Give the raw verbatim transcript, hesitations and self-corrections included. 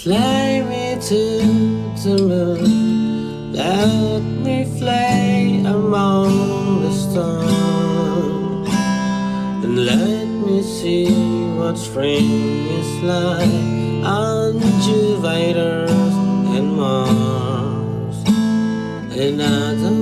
Fly me to the moon, let me fly among the stars, and let me see what spring is like on Jupiter and Mars. Another